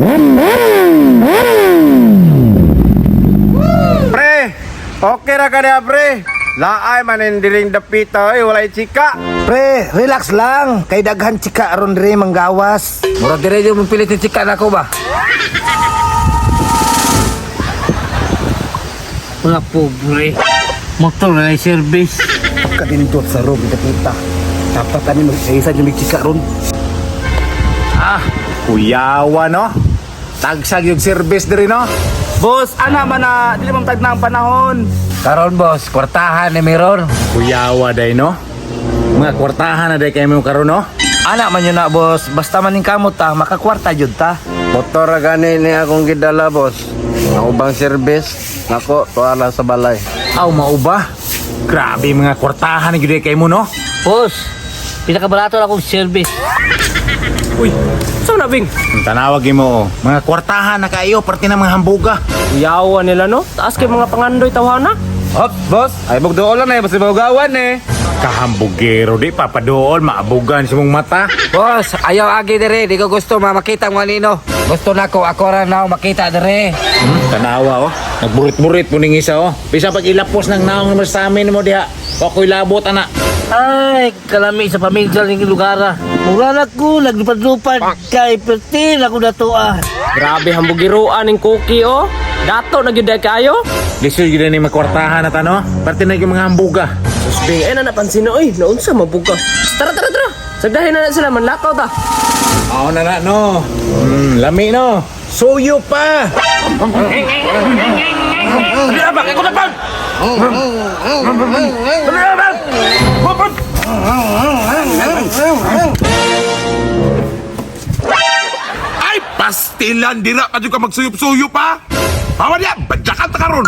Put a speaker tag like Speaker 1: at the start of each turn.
Speaker 1: Pre, okay ra ka niya, pre. Laay man diring dapita oy, walay chika.
Speaker 2: Pre, relax lang. Kay daghan chika aron diri manggawas.
Speaker 3: Murag dire yung pilit ni chika nako ba?
Speaker 4: Mga pobre. Motor na service.
Speaker 2: Pagkadindot sa room dapita. Dapat ani mag-isa yung chika ron.
Speaker 5: Ah, kuyawa no. Tagsag yung service diri no.
Speaker 6: Boss, ana man na dili man tag na ang panahon.
Speaker 3: Karon boss, kwartahan ni Miron.
Speaker 5: Kuyawa day no. Mga kwartahan na day kay mo karon no.
Speaker 3: Ana man yun na boss, basta man ning kamot ta, makakwarta jud ta.
Speaker 1: Motor ra gani ni akong gidala, boss. Ang ubang service nako tuwa lang sa balay.
Speaker 5: Aw mauba. Grabe mga kwartahan na gyud kay mo no.
Speaker 4: Boss, pinakabarato na akong service.
Speaker 6: Uy, so na bing?
Speaker 5: Ang Tanawag mo oh. Mga kwartahan na kayo parte ng mga hambuga.
Speaker 6: Yawa nila no. Taas kay mga pangandoy tawhana.
Speaker 3: Hop, boss, ay bugdool na eh, basta bawgawan eh.
Speaker 5: Kahambugero di papadool maabugan sa mong mata.
Speaker 3: Boss, ayaw agi dire, di ko gusto makita mo anino. Gusto nako ako ra na makita dire.
Speaker 5: Tanawa oh. Nagburit-burit po ning isa oh. Bisa pag ilapos ng naong naman sa amin mo diha. Ako'y labot ana.
Speaker 4: Ay, kalami sa pamilya ng lugar. Ah. Mura na ko, naglupad-lupad. Kay pertin ako na to ah.
Speaker 6: Grabe hambugiroan ning cookie oh. Dato na gyud kayo.
Speaker 5: Lisod gyud ni makwartahan na ta no. Parte na yung mga hambuga.
Speaker 6: Sus bing, ay na napansin na oy, naunsa mabuga. Tara tara tara. Sagdahin na na sila manlakaw ta.
Speaker 5: Mao na na no. Lami no. Suyo pa.
Speaker 7: Ay, pastilan! Dira pa dyan ka magsuyop-suyop pa! Hawa niya! Badyakan ta karon!